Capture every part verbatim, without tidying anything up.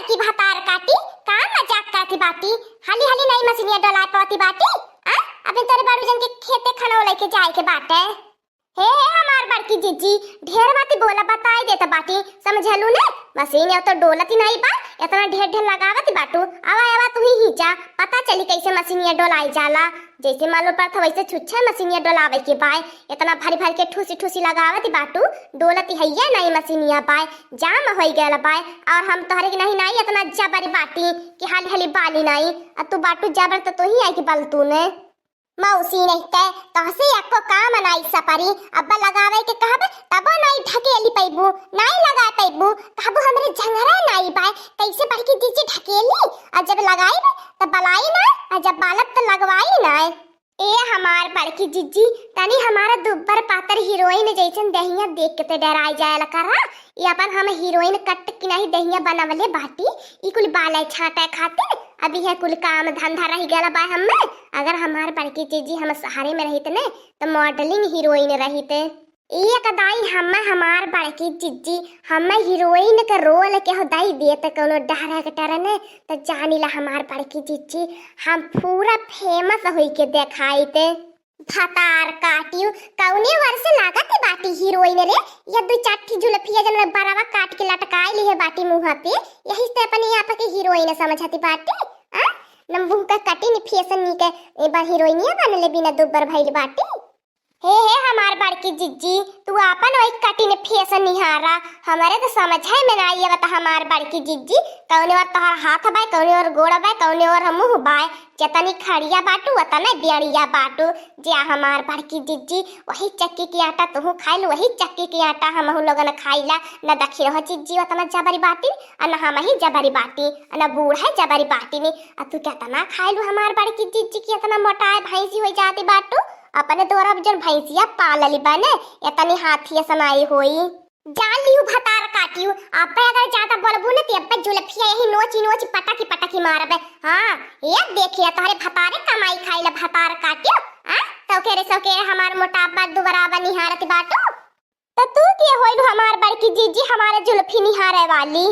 कि भतार काटी, का मजाक करती बाटी? हाली हाली नाई मशीनिया डोलाए पावती बाटी? आ? अबे तोरे बड़ू जन के खेते खनवा लेके जाए के बाटे। हे, हे, हमार बड़की जिज्जी, ढेर बाती बोला, बताई देत बाटी, समझलू ने? मशीनिया तो डोलती नाई बा, इतना ढेर ढेर लगावत बाटू। आवा, आवा, तू ही, ही जा, पता चली कैसे मशीनिया डोलाई जाला। जैसे मालूम पड़त वैसे छुच्छा मशीनिया डोलावे के बाय। इतना भारी भारी के ठूसी ठूसी लगावत बाटू, डोलती हैया नाई मशीनिया बाय, जाम होई गयल बाय। और हम तोहरे के नहीं नाई इतना जबरी बाटी कि हाली हाली बाली नाई। आ तू बाटू जबर तो तू ही आई कि बलतू ने। मौसी नहीं के तोहसे एको काम नाई सपरी। अब्बा लगावे के कहबे तबो नाई ढकेली पैबू, नाई लगा पैबू। कहबू हमरे झंगरा नाई बाय, कैसे बड़की जिज्जी ढकेली? और जब लगाई त बलाई ना, और जब बालब त लगवाई ना। ए हमार बड़की जिज्जी, तनी हमारा दुब्बर पातर हीरोइन जैसन देहिया देख के ते डराई जायल करा। ये अपन हम हीरोइन कट की नहीं देहिया बनवले बाटी, ई कुल बाले छाटे खातिर। अभी है कुल काम धंधा रह गया बा हमें। अगर हमार बड़की जिज्जी हम सहारे में रहित ने, तो मॉडलिंग हीरोइन रहित। एक दाई हमें हमार बड़की जिज्जी हमें हीरोइन के रोल के हो दाई देत कोनो डायरेक्टर ने, तो जानी ला हमार बड़की जिज्जी हम पूरा फेमस होई के देखाइत। भतार काटियो, कौने वर्ष लागत बाटी हीरोइन रे? ये दू चार ठी जुल्फिया जन बरवा काट के लटकाई ली है बाटी मुँह पे, यही से अपने आप के हीरोइन समझती बाटी। आ? नम्बू का कटिन फैशन नी के ए बार हीरोइनिया बनले बिना दुब्बर भइल बाटी। हे, हे, हमार बड़की जिज्जी, तू आपन वही कटिन फैशन निहारा, हमरे तो समझे में ना आई आवत हमार बड़की जिज्जी, कौने ओर तोहर हाथ बाय, कौने ओर गोड़ बाय, कौने ओर मुँह बाय। जतनी खड़िया बाटू, ओतने बेड़िया बाटू। जे हमार बड़की जिज्जी, वही चक्की के आटा तुहू खाइल, वही चक्की के आटा हमहू लोगन खाइला। न दखिरहो जिज्जी ओतना जबरी बाटी, आ न हमही जबरी बाटी, आ न बूढ़े जबरी बाटी ने। आ तू केतना खाइलू हमार बड़की जिज्जी की एतना मोटाए भैंसी हो जाती बाटू। अपने द्वारा जन भैंसिया पालली बने, एतनी हाथी सनाई होई। जान लिहू भतार काटियू, अब्बे अगर ज्यादा बोलबू न, ते अब्बे जुल्फिया यही नोची नोची पटकी पटकी मारबे। हाँ, ये देखिए, तोहरे भतारे कमाई खाइला भतार काटियू। आ? सौकेरे सौकेरे हमार मोटापा दुबराबा निहारत बाटू। त तू के होइलू हमार बड़की जिज्जी, हमारे जुल्फी निहारे वाली?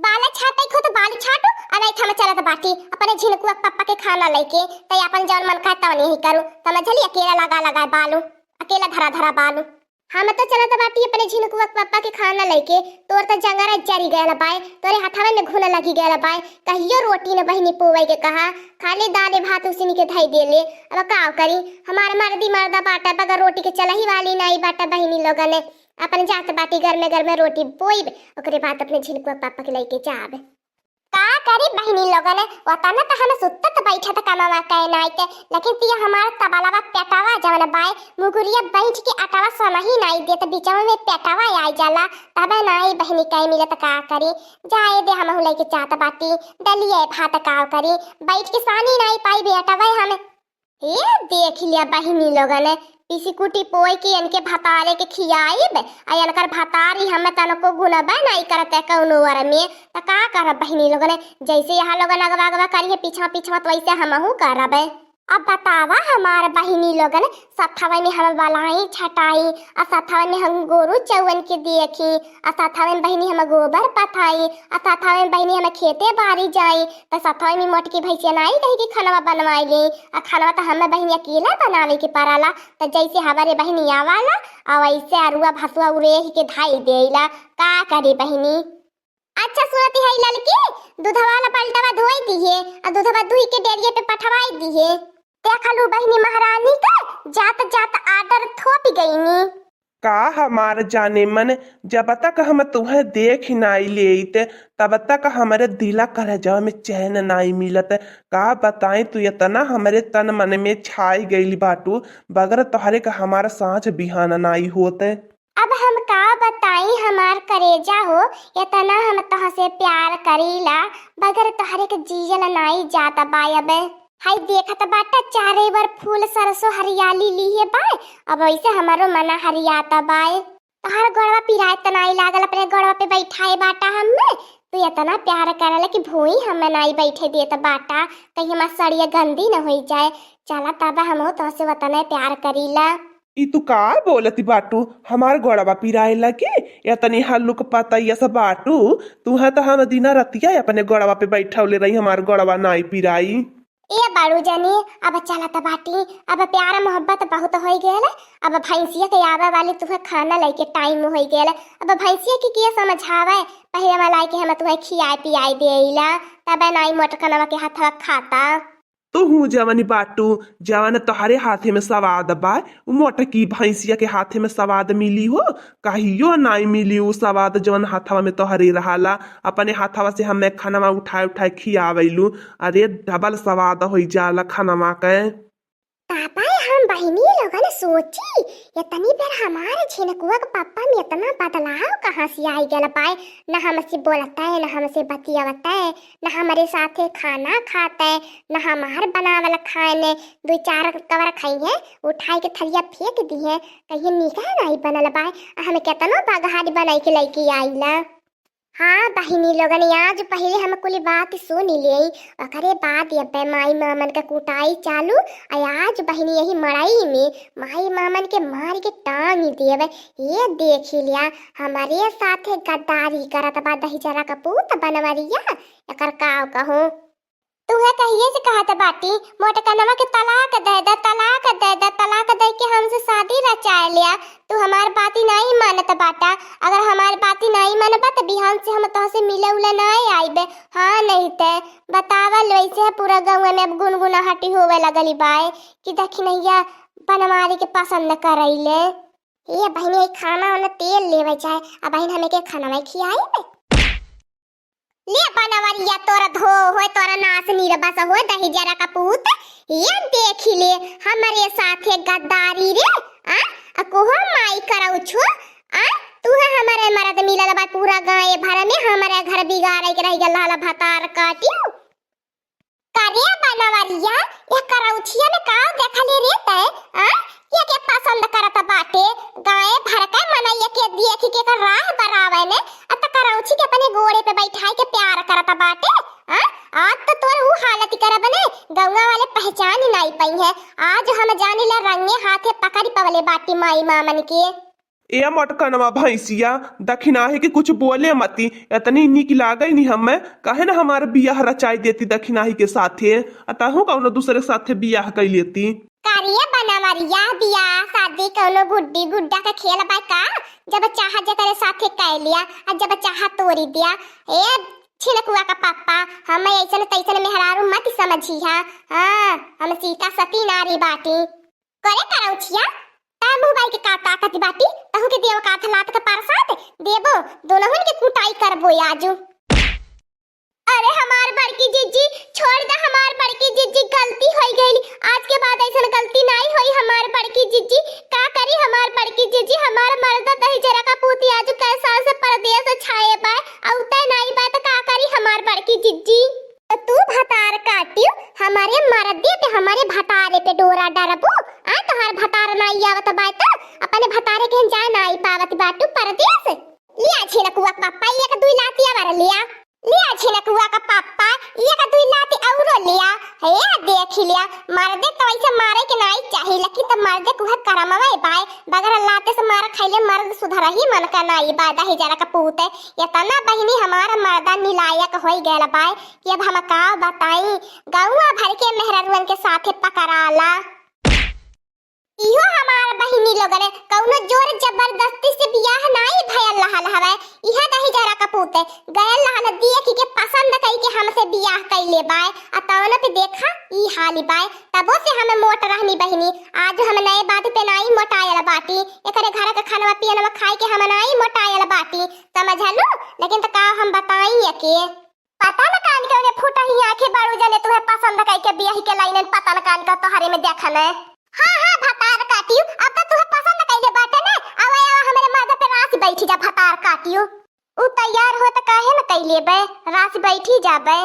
बाल छाटे खो तो बाल छाटू, आ नहीं थम चलत बाटी अपने झिनकुआ पप्पा के खाना लेके, तै अपन जौन मन कहे तौन यही करू, समझली? अकेला लगा लगा बालू, अकेला धरा धरा बालू। हम तो चलत बाटी अपने झिनकुआ के पप्पा के खाना लेके। तोर तो जंगरा जरी गयल बाय, तोरे हथवा में घुन लगी गयल बाय। कहियो रोटी न बहिनी पोवै के कहा, खाली दाल भात उसिन के धई देले। अब का करी, हमार मर्दी मर्दा बाटा, बगैर रोटी के चलही वाली नाई बाटा बहिनी लोगन। अपन जात बाटी घर में घर में रोटी बोइब, ओकरे बाद अपने झिनकुआ के पप्पा के लेके जाब। का करी बहिनी लोगन, ओतना त हम सुतत बैठत कमावा कहे नाई के, लेकिन तिया हमार तबलवा पेटवा जवन बाय, मुगुरिया बैठ के अटवा समही नाई देत, बिचवा में पेटवा आई जाला, तबे नाई बहिनी कहे मिलत का करी। जाए दे, हमहू लेके जात बाटी, दलिए भात का करी, बैठ के सानी नाई पाई बेटवा हम। ए, देख लिया बहिनी लोगन, पीसी कुटी पोई के इनके भतारे के खियाइब, आ इनकर भतारी हमें तनको गुनबे नाई करते कौनो ओर में, त का करब बहिनी लोगन? जैसे यहाँ लोगन अगवा अगवा करिए पीछवा पीछवा, तो वैसे हमहू करब। अब बतावा हमार बहिनी लोगन, सथवा में हम बलाई छटाई, आ सथवा में हम गोरू चौवन के देखी, आ सथवा में बहिनी हम गोबर पथाई, आ सथवा में बहिनी हम खेते बारी जाई, त सथवा में मोटकी भैंसिया नाई कही कि खानवा बनवाई ले, आ खानवा त हमें बहिनी अकेला बनावे के पड़ाला। त जैसे हमारे बहिनी आवाला, आ वैसे अरुआ भसुआ उरेह के धाई देला। का करी बहिनी? अच्छा सुनती है ललकी, दूधवा वाला बल्टवा धोई दिहे, आ दूधवा दुही के डेरिया पे पठवाई दिहे। देखलू बहिनी महारानी के जात जात आर्डर थोप गईनी। का हमार जाने मन, जब तक हम तुहें देख नाई लेइत, तब तक हमरे दिला करजवा में चैन नाई मिलत। का बताई, तू इतना हमरे तन मन में छाई गइल बाटू, बगैर तोहरे का हमार सांझ बिहान नाई होत। अब हम का बताई हमार करेजा हो, इतना हम तोहसे प्यार करीला, बगैर तोहरे के जियल नाई जात बा अब। हाय देखत बाटा चारे ओर फूल सरसों हरियाली लिहे बाय, अब ऐसे हमारो मना हरियाता बाय। तोहार गोड़वा पिराए त नाई लागल, अपने गोड़वा पे बैठाए बाटा हमें। तू इतना प्यार करल कि भूई हमें नाई बैठे देत बाटा, कहीं हमार सड़िया गंदी न होई जाए। चला तब हमहू तोहसे वतने प्यार करीला। ई तू का बोलती बाटू? हमार गोड़वा पिराए लगे? एतनी हल्लुक पतैया से बाटू, तुहे त हम दिना रतिया अपने गोड़वा पे बैठौले रही, हमार गोड़वा नाई पिराई। ए बड़ू जनी, अब चलत बाटी, अब प्यार मोहब्बत बहुत होइ गेल, अब भैंसिया के आवे वाली तुहे खाना लइके टाइम होइ गेल, अब भैंसिया के के समझावे, पहिले मलाई के हम तुहे खियाए पियाए देइला, तबे नाई मोटकनवा के हथवा खाता। तुहू जवनी बाटू, जवन तोहरे हाथे में सवाद बा, उ मोटकी भैंसिया के हाथे में सवाद मिली हो? कहियो नाई मिली उ सवाद जवन हथवा में तोहरे रहाला। अपने हथवा से हमें खनवा उठाए उठाए खियावैलू। अरे, डबल सवाद होइ जाला खनवा के। तापा हम बहिनी लोगन सोची, एतनी बेर हमार झिनकुआ के पप्पा में एतना बदलाव कहाँ से आई गल बाय? न हमसे बोलतै, न हमसे बतियावतै, न हमरे साथे खाना खातै, न हमार बनावल खाए ने। दुइ चार कवर खइहें, उठाई के थरिया फेंक दिहें, कहिहें निका नाई बनल बाय। आ हमें केतनो बघारी बनाई के लइके आइला। हाँ बहिनी लोगन, आज पहिले हम कुल बात सुन लेई, ओकरे बाद अब्बे माई मामन के कुटाई चालू। आ आज बहिनी यही मड़ई में माई मामन के मार के टांग देवे। ये देखी लिया, हमरे साथे गद्दारी करत बा दहिजरा का पूत बनवरिया, एकर का कहूँ। तुहे कहिए से कहत बाटी, मोटकनवा के तलाक दे दे, तलाक दे दे, तलाक दे के हमसे शादी रचाए लिया। तू हमार बाती नाई मानत बाटा। अगर हमार बाती नाई मानबा त बिहान से हम तोहसे मिले उले नाई आइबे। हाँ नहीं ते बतावल वैसे है पूरा गौवा में अब गुनगुनाहटी होवे लगली बाय कि दखिनैया बनवारी के पसंद करैले। ए बहिनी, ई खाना ओने तेल लेवे जाए, आ बहिन हमें के खाना में खियाई बे। ले बनवरिया तोर धो होय, तोर नास नीर बस होय, दहिजरा का पूत। ये देखी ले, हमरे साथे गद्दारी रे, आ? आ कोहो माई करौछो, आ? तू है हमरे मरद मिलल बा पूरा गाँव भर में, हमरे घर बिगाड़े के रह गल हला भतार काटियो। करे बनवरिया, ये करौछिया में का देखले रे तै, आ? के के पसंद करत बाटे? गाय भर के मनई के देख के कर राह बरावे ने, आ त करौछी के अपने गोड़े पे बैठाई के प्यार करत बाटे, आ? आज तो तोर ऊ हालत करब ने, गौवा वाले पहचान नाई पइहें। आज हम जानी ला रंगे हाथे पकड़ी पवले बाटी माई मामन के। ए मोटकनवा भैंसिया, दखिनाही के कुछ बोले मती, एतनी नीक लागै नी हमें, कहे न हमार बियाह रचाई देती दखिनाही के साथे, आ तहूँ कौनो दूसरे साथे बियाह कई लेती। कारिये बनवरिया, बियाह शादी कौनो गुड्डी गुड्डा का खेल बा का? जब चाह जेकरे साथे कइ लिया, आ जब चाह तोरी दिया। ए छिनकुआ का पप्पा, हमें ऐसन तैसन मेहरारू मत समझिहा। हाँ, हम सीता सती नारी बाटी। करे करौछिया, तै मुँह बाई के का ताकत बाटी? तहू के देव का लात के परसाद देबो, दोनहुन के कुटाई करबो आजू। अरे हमार बड़की जिज्जी, छोड़ दे हमार बड़की जिज्जी, गलती होई गइल। आज के बाद ऐसन गलती नाई होई हमार बड़की जिज्जी। का करी हमार बड़की जिज्जी, हमार मर्द दहिजरा का पूती आजू कै साल से परदेस छाए बाय, अउतै नाई बाय त का करी हमार बड़की जिज्जी? त तू भतार काटियो, हमरे मरदे पे, हमरे भतारे पे डोरा डरबू? आ, तोहार भतार नाई आवत बाय त अपने भतारे के जाए नाई पावत बाटू परदेस। लिया छिनकुआ पप्पा, एक दुई लाती अवर लिया। लिया छिनकुआ का पप्पा, एक दुई लाती औरो लिया। हे, देखी लिया, मरदे तो ऐसे मारे के नाई चाही, लेकिन त मरदे कुहे करमवे बाय, बगैर लाते से मार खैले मर्द सुधरही मन का नाई बा, दहिजरा का पूत। एतना बहिनी हमार मर्दा निलायक होई गयल बाय, कि अब हम का बताई, गौवा भर के मेहररुअन के साथे पकड़ाला। इहो हमार बहिनी लोगन, कौनो जोर जबरदस्ती से बियाह नाई भयल रहल हवे। इहे दहिजरा का पूत गयल रहल, देख के पसंद कई के हमसे बियाह कइले बाय। आ तौन पे देखा ई हाली बाय, तबो से हम मोट रहनी बहिनी, आज हम नए बात पे नाई मोटायल बाटी। एकरे घर के खानवा पियनवा खाई के हम नाई मोटायल बाटी, समझलू? लेकिन त का हम बताई एके। पता न कान के ओने फूटा ही आँखें बड़ू जने तुहे पसंद कई के बियाही के लाइनन पता न कान का तोहरे में देखन है। हाँ, हाँ, भतार काटियो, अब तो तुहे पसंद कइले बाटे ने। आवा, आवा, हमरे मर्द पे रास बैठी जा, भतार काटियो। उ तैयार हो त काहे न कइले बे, रास बैठी जाबे।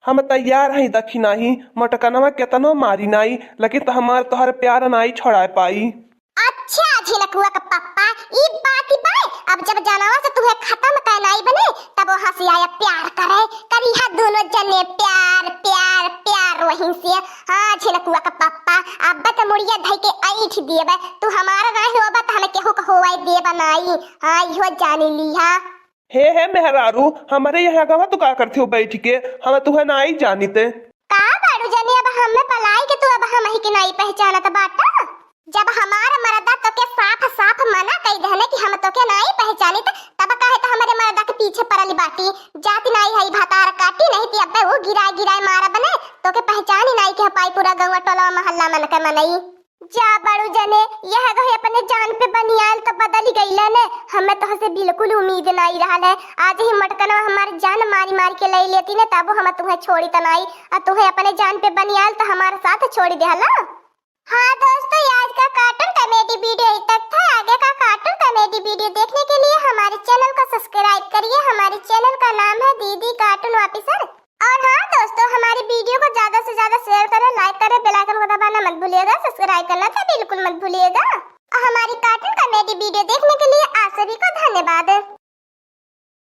हम तैयार हई दखिनाही, मोटकनवा केतनो मारी नाई, लेकिन त हमार तोहर प्यार नाई छोड़ाए पाई। अच्छा, झिनकुआ का पप्पा, ई बात बा। अब जब जनवा से तुहे खत्म करना ही बने, तब वहाँ से आया प्यार करे, करिहा दोनों जने प्यार, प्यार, प्यार वहीं से। हाँ, झिनकुआ का पप्पा, अब तो मुड़ ये धई के ऐठ देबे, तू हमारा नाहीं होबा त हमें केहू का होवाई देबा नाहीं। हाँ, इहो जानी लिहा। हे, हे मेहरारू, हमरे यहाँ गवा तू का करती हो बैठ के? हम तुहे नाहीं जानिते। का बाड़ू जने, अब हमें पलाई के तू अब हमही के नाहीं पहचानत बाटा? जब हमार मरदा तोके साफ साफ मना कई देहने कि हम तोके नाहीं पहचानित, तब काहे त हमरे मरदा के पीछे पड़ल बाटी? जाति नाहीं हई भतार काटी, नहीं ती अब्बे वो गिराए गिराए मारब ने, तोके पहचानी नाहीं के पाई पूरा गौवा टोलवा महल्ला मन के मनई। जा बड़ू जने, यह गो अपने जान पे बनियाल तो बदल गईला ने। हमें तोहसे बिल्कुल उम्मीद नाहीं रहल है। आज ही मटकनवा हमार जान मारी मारी के ले लेती ने, तबो हम तुहे छोड़ी त नाहीं। और तुहे अपने जान पे बनियाल तो हमारे साथ छोड़ी देहला। हाँ दोस्तों, ये आज का cartoon comedy video यहीं तक था। आगे का cartoon comedy video देखने के लिए हमारे channel को subscribe करिए। हमारे channel का नाम है दीदी Cartoon Officer। और हाँ दोस्तों, हमारी video को ज्यादा से ज्यादा share करें, like करें, bell icon को दबाना मत भूलिएगा, subscribe करना तो बिल्कुल मत भूलिएगा।